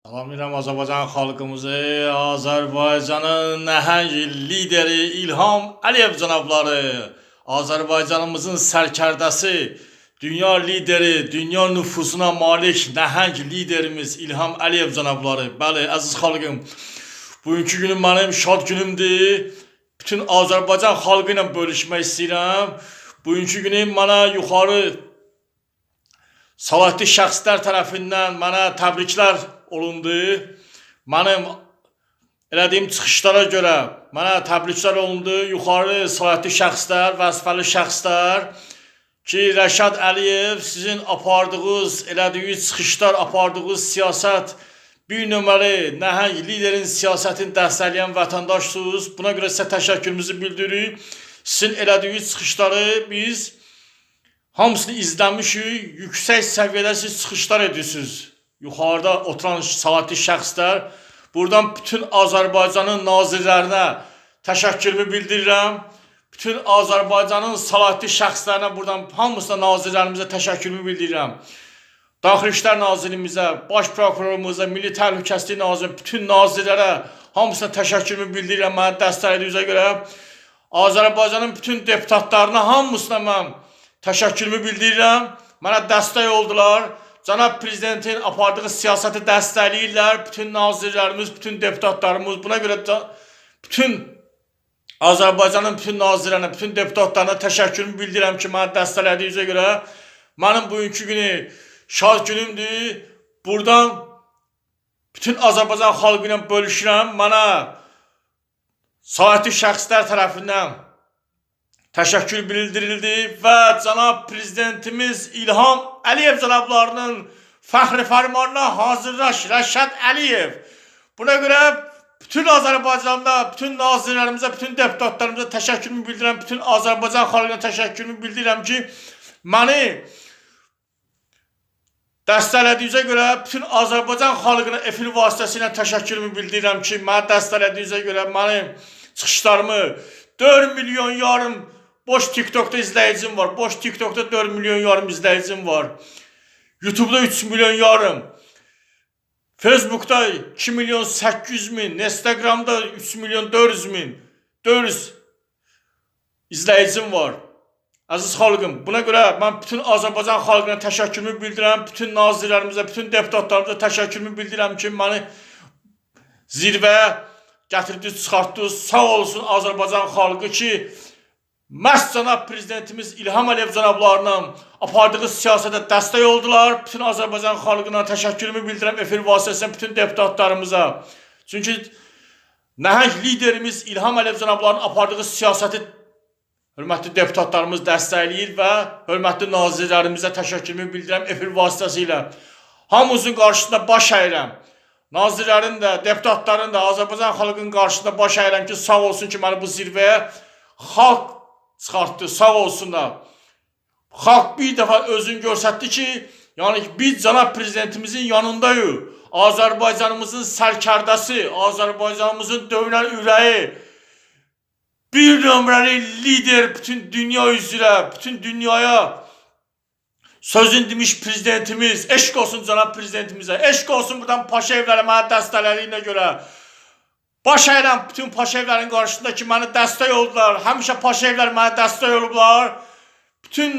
Salamlayıram Azərbaycan xalqımızı, Azərbaycanın nəhəng lideri İlham Əliyev cənabları, Azərbaycanımızın sərkərdəsi, dünya lideri, dünya nüfuzuna malik nəhəng liderimiz İlham Əliyev cənabları. Bəli, əziz xalqım, bugünkü günüm mənim şad günümdür. Bütün Azərbaycan xalqı ilə bölüşmək istəyirəm. Bugünkü günüm mənə yuxarı səlahiyyətli şəxslər tərəfindən mənə təbriklər olundu. Mənim elədiyim çıxışlara görə mənə təbriklər olundu. Yuxarı səlahiyyətli şəxslər, vəzifəli şəxslər ki, Rəşad Əliyev sizin apardığınız, elədiyiniz çıxışlar, apardığınız siyasət bir nömrəli nəhəng liderin siyasətini dəstəkləyən vətəndaşsınız. Buna görə sizə təşəkkürümüzü bildiririk. Sizin elədiyiniz çıxışları biz hamısını izləmişik. Yüksək səviyyədə siz çıxışlar edirsiniz. Yuxarıda oturan səlahiyyətli şəxslər. Buradan bütün Azərbaycanın nazirlərinə təşəkkürümü bildirirəm. Bütün Azərbaycanın səlahiyyətli şəxslərinə buradan hamısına nazirlərimizə təşəkkürümü bildirirəm. Daxili İşlər Nazirimizə, Baş Prokurorumuza, Milli Təhlükəsizlik Nazirinə, bütün nazirlərə hamısına təşəkkürümü bildirirəm mənə dəstəklədiyinizə görə. Azərbaycanın bütün deputatlarına hamısına mən təşəkkürümü bildirirəm. Mənə dəstək oldular. Cənab prezidentin apardığı siyasəti dəstəkləyirlər. Bütün nazirlərimiz, bütün deputatlarımız. Buna görə bütün Azərbaycanın bütün nazirlərinə, bütün deputatlarına təşəkkürümü bildirirəm ki, mənə dəstəklədiyinizə görə. Mənim bugünkü günü şad günümdür. Buradan bütün Azərbaycan xalqı ilə bölüşürəm. Mənə səlahiyyətli şəxslər tərəfindən təşəkkür bildirildi və cənab prezidentimiz İlham Əliyev cənablarının fəxri fərmanına hazırlaş Rəşad Əliyev. Buna görə bütün Azərbaycanda, bütün nazirlərimizə, bütün deputatlarımıza təşəkkürümü bildirirəm, bütün Azərbaycan xalqına təşəkkürümü bildirirəm ki, məni dəstəklədiyinizə görə bütün Azərbaycan xalqına efir vasitəsilə təşəkkürümü bildirirəm ki, məni dəstəklədiyinizə görə mənim çıxışlarımı 4 milyon yarım boş TikTokda izləyicim var. Boş TikTokda 4 milyon yarım izləyicim var. YouTube'da 3 milyon yarım. Facebook'da 2 milyon 800 min, Instagram'da 3 milyon 400 min, 400 izləyicim var. Əziz xalqım, buna görə mən bütün Azərbaycan xalqına təşəkkürümü bildirirəm, bütün nazirlərimizə, bütün deputatlarımıza təşəkkürümü bildirirəm ki, məni zirvəyə gətirdiniz, çıxartdınız. Sağ olsun Azərbaycan xalqı ki, məhz cənab prezidentimiz İlham Əliyev cənablarının apardığı siyasətə dəstək oldular. Bütün Azərbaycan xalqına təşəkkürümü bildirirəm efir vasitəsilə bütün deputatlarımıza. Çünki nəhəng liderimiz İlham Əliyev cənablarının apardığı siyasəti hörmətli deputatlarımız dəstəkləyir və hörmətli nazirlərimizə təşəkkürümü bildirirəm efir vasitəsilə. Hamımızın qarşısında baş əyirəm. Nazirlərin də, deputatların da, Azərbaycan xalqının qarşısında baş əyirəm ki, sağ olsun ki, məni bu zirvəyə xalq çıxartdı, sağ olsunlar. Xalq bir dəfə özünü göstərdi ki, yəni ki, biz cənab prezidentimizin yanındayıq. Azərbaycanımızın sərkərdəsi, Azərbaycanımızın döyünən ürəyi, bir nömrəli lider bütün dünya üzrə, bütün dünyaya sözün demiş prezidentimiz, eşq olsun cənab prezidentimizə, eşq olsun buradan Paşayevlərə mənə dəstəklədiyinə görə. Baş əyirəm bütün Paşayevlərin qarşısında ki, məni dəstək oldular. Həmişə Paşayevlər mənə dəstək olublar. Bütün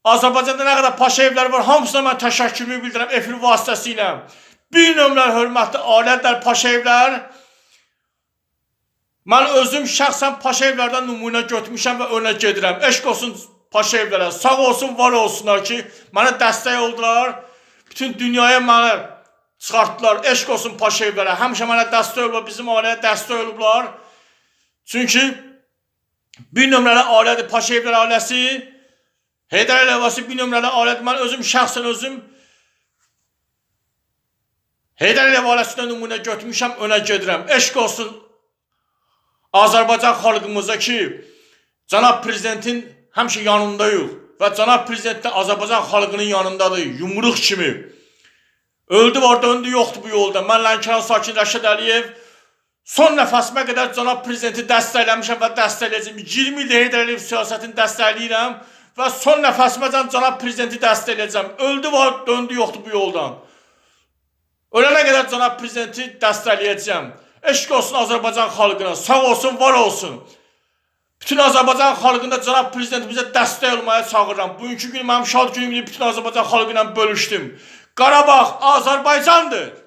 Azərbaycanda nə qədər Paşayevlər var, hamısına mən təşəkkürümü bildirirəm efir vasitəsilə. Bir nömrə hörmətli ailələr Paşayevlər. Mən özüm şəxsən Paşayevlərdən nümunə götürmüşəm və önə gedirəm. Eşq olsun Paşayevlərə, sağ olsun, var olsunlar ki, mənə dəstək oldular. Bütün dünyaya məni çıxartdılar. Eşq olsun Paşayevlərə. Həmişə mənə dəstək olublar, bizim ailəyə dəstək olublar. Çünki bir nömrəli ailədir Paşayevlər ailəsi. Heydər Əliyev ailəsi bir nömrəli ailədir. Mən özüm şəxsən özüm Heydər Əliyev ailəsindən nümunə götürmüşəm, önə gedirəm. Eşq olsun Azərbaycan xalqımıza ki, cənab prezidentin həmişə yanındayıq və cənab prezident də Azərbaycan xalqının yanındadır, yumruq kimi. Öldü var, döndü yoxdur bu yolda. Mən Lənkəran sakini Rəşad Əliyev son nəfəsimə qədər cənab prezidenti dəstəkləmişəm və dəstəkləyəcəm. 20 ildir Heydər Əliyev siyasətini dəstəkləyirəm və son nəfəsiməcən cənab prezidenti dəstəkləyəcəm. Öldü var, döndü yoxdur bu yoldan. Ölənə qədər cənab prezidenti dəstəkləyəcəyəm. Eşq olsun Azərbaycan xalqına, sağ olsun, var olsun. Bütün Azərbaycan xalqını da cənab prezidentimizə dəstək olmaya çağırıram. Bugünkü gün mənim şad günümdür, bütün Azərbaycan xalqı ilə bölüşdüm. Qarabağ Azərbaycandır.